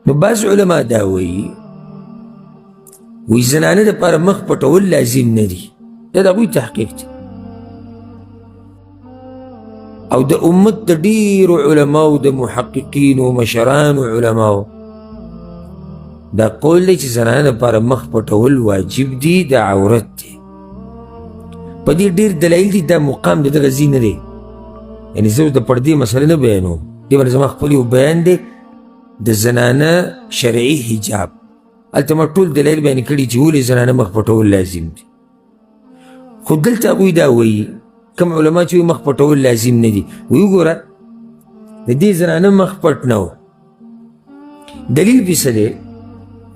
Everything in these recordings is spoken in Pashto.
نو بعض علما دا وایي، وایي زنانه دپاره مخ پټول لازم نه دي. دا د هغوی تحقیق دی. او د امت د ډېرو علماو، د محققینو، مشرانو علماو دا قول دی چې زنانه دپاره مخ پټول واجب دي، د عورت دی. په دې ډېر دلایل دي. دا مقام د دغه ځای نه دی، یعنې زه د پردې مسله نه بیانوم، دې باندې زما خپل یو بیان دی د زنانه شرعي حجاب. هلته ما ټول دلایل بیان کړي چې ولې زنانه مخ پټول لازم دي. خو دلته هغوی دا وایي، کوم علما چې مخ پټول لازم نه دي، وایي وګوره د دې زنانه مخ پټ نه و. دلیل پې څه دی؟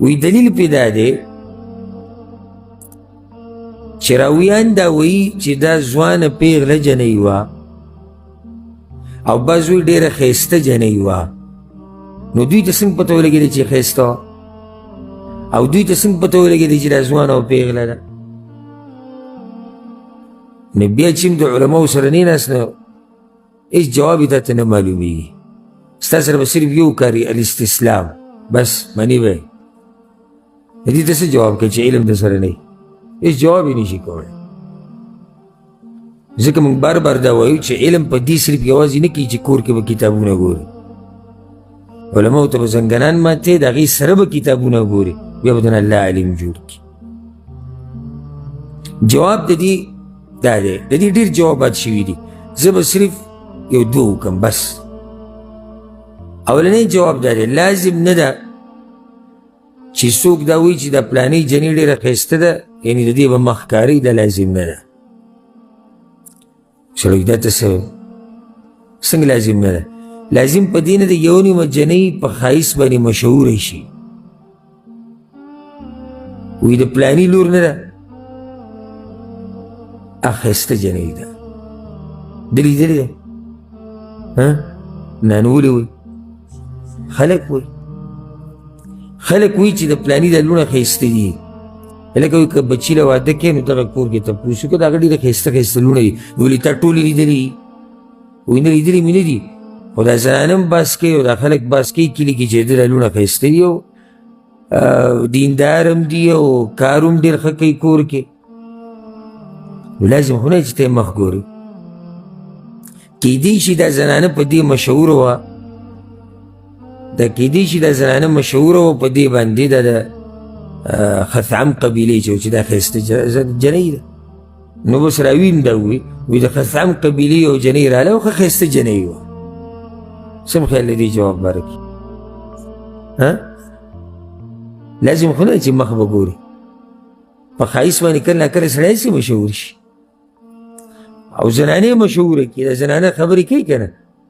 وایي دلیل پې دا دی چې راویان دا وایي چې دا ځوانه پیغله جنۍ وه، او بعض وایي ډېره ښایسته جنۍ وه. نو دوی ته څنګه پته ولګېده چې ښایسته وه؟ او دوی ته څنګه پته ولګېده چې دا ځوانه او پیغله ده؟ نو بیا چې هم د علماو سره نه ناست، نو هېڅ جواب یې تاته نه معلومیږي. ستا سره به صرف یو کار وي، الاستسلام، بس مني به یې. دې ته څه جواب کوي چې علم در سره نه وي؟ هېڅ جواب یې نشي کولی. ځکه موږ بار بار دا وایو چې علم په دې صرف یوازې نه کېږي چې کور کې به کتابونه ګوري، علماو ته به زنګنان ماتې، د هغې سره به کتابونه ګوري، بیا به درنه الله عالم جوړ کړي. جواب د دې دا دی، د دې ډېر جوابات شوي دي، زه به صرف یو دوه وکړم بس. اولنی جواب دا دی، لازم نه ده چې څوک دا وایي چې دا پلانې جنۍ ډېره ښایسته ده، یعنې د دې به مخ ښکاري، دا لازم نه ده. سړی دا ته څه څنګه لازم نه ده؟ لازم په دې نه ده یو نیمه جنۍ په ښایست باندې مشهوره شي، وایي د پلاني لور نه ده، ښایسته جنۍ ده، ده لیدلې ده؟ ها نه، نو ولې وایي؟ خلک وایي، خلک وایي چې د پلاني د لوڼه ښایسته دي. لکه وایي که بچي له واده کوې نو دغه کور کې تپوس وکړه، د هغه ډېره ښایسته ښایسته لوڼه دي. نو ولې تا ټولې لیدلې؟ وایي نه، لیدلې مې نه دي، خو دا زنانه هم بحث کوي او دا خلک بحث کوي کلي کې چې د ده لوڼه ښایسته دي او دیندار هم دي او کار هم ډېر ښه کوي کور کې. نو لازم خو نه چې ته یې مخ ګورې. کیدی شي دا زنانه په دې مشهوره وه، دا کیدی شي دا زنانه مشهوره وه په دې باندې، دا د خثعم قبیلې چې دا ښایسته جنۍ ده. نو بس راوي هم دا ووایي، وایي د خثعم قبیلې یو جنۍ راله او ښه ښایسته جنۍ وه. څه خیال دی جواب باره کې؟ ها لازم خو نه چې مخ به ګوري په ښایست باندې، کله ناکله سړی هسې مشهور شي او زنانې مشهوره کړي. د زنانه خبرې کوي که نه،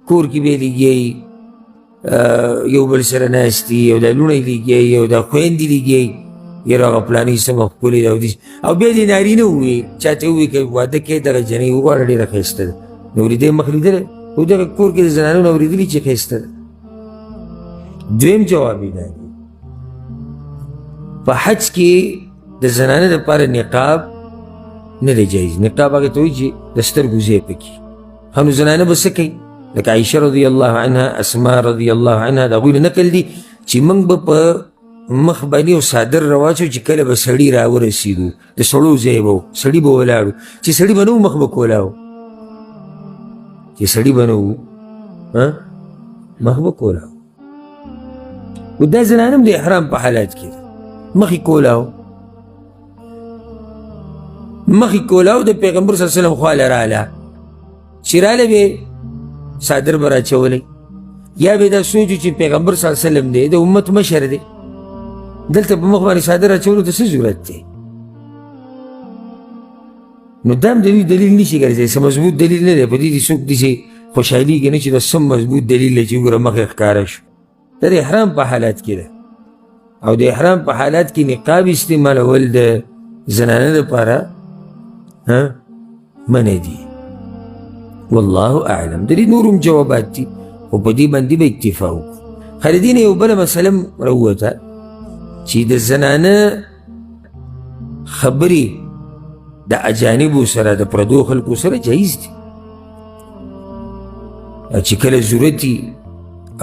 کور کې به یې لګیایي، یو بل سره ناست دي او دا لوڼه یې لګیایي او دا خویندې لګیایي، یاره هغه پلانۍ سمه ښکلې ده او بیا دې نارینه ووایي، چا ته ووایي که واده کوې دغه جنۍ وغواړه ډېره ښایسته ده. نو ورېدی مخ لیدلی خو دغه کور کې د زنانو نه اورېدلي چې ښایسته ده. دویم جواب یې دا دی، په حج کې د زنانه دپاره نقاب نه دی جایز. نقاب هغې ته وایي چې د سترګو ځای پکې. ښه نو زنانه به څه کوي؟ لکه عایشه رضی الله عنها، اسما رضی الله عنها، د هغوی نه نقل دي چې موږ به په مخ باندې یو څادر راواچو چې کله به سړي راورسېدو، د سړو ځای به و، سړي به ولاړو، چې سړي به نه و مخ به کولاو، چې سړي به نه و مخ به کولاو. نو دا زنانه هم د احرام په حالت کې ده، مخ یې کولاو، مخ یې کولاو، د پیغمبر صلی الله علیه وسلم خواله راله، چې راله به څادر به راچولی، یا به دا سوچ چې پیغمبر صلی الله علیه وسلم دی، د امت مشر دی، دلته په مخ باندې څادر اچولو ته څه ضرورت دی؟ نو دا هم د دوی دلیل نشي ګرځېدی، څه مضبوط دلیل نه دی. په دې دې څوک داسې خوشحالېږي نه چې دا څه مضبوط دلیل دی چې وګوره مخ یې ښکاره شو. دا د احرام په حالت کې ده، او د احرام په حالت کې نقاب استعمالول د زنانه دپاره منع دي. والله اعلم. د دې نور هم جوابات دي، خو په دې باندې به اکتفا وکړو. ښه د دې نه یو بله مسله هم راووته چې د زنانه خبرې د اجانبو سره، د پردو خلکو سره جایز دي، چې کله ضرورت وي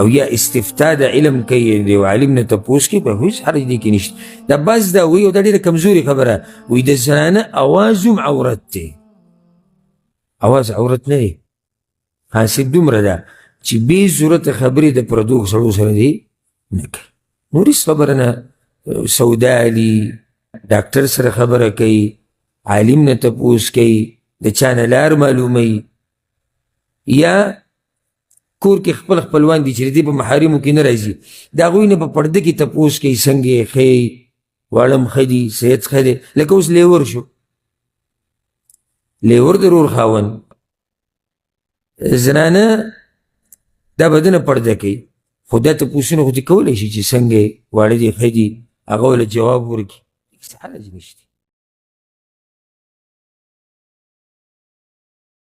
او یا استفتاء د علم کوي، د یو عالم نه تپوس کوي، په هېڅ حرج دې کې نشته. دا بعض دا وایي، او دا ډېره کمزورې خبره وایي، د زنانه اواز هم عورت دی. اواز عورت نه دی، حاصل دومره ده چې بې ضرورته خبرې د پردو سړو سره دی نه کوي. نور هېڅ خبره نه، سودا علي ډاکټر سره خبره کوي، عالم نه تپوس کوي، د چا نه لار معلوموي، یا کور کې خپل خپلوان دي چې د دې په محارمو کې نه راځي، د هغوی نه په پرده کې تپوس کوي، څنګه یې، ښه یې، واړه هم ښه دي، صحت ښه دی. لکه اوس لیور شو، لیور د ورور خاوند زنانه دا بدنه پرده کوي، خو دا تپوسونه خو دې کولی شي چې څنګه یې، واړه دي، ښه دي، هغه ورله جواب ورکړي، هېڅ حرج نشته.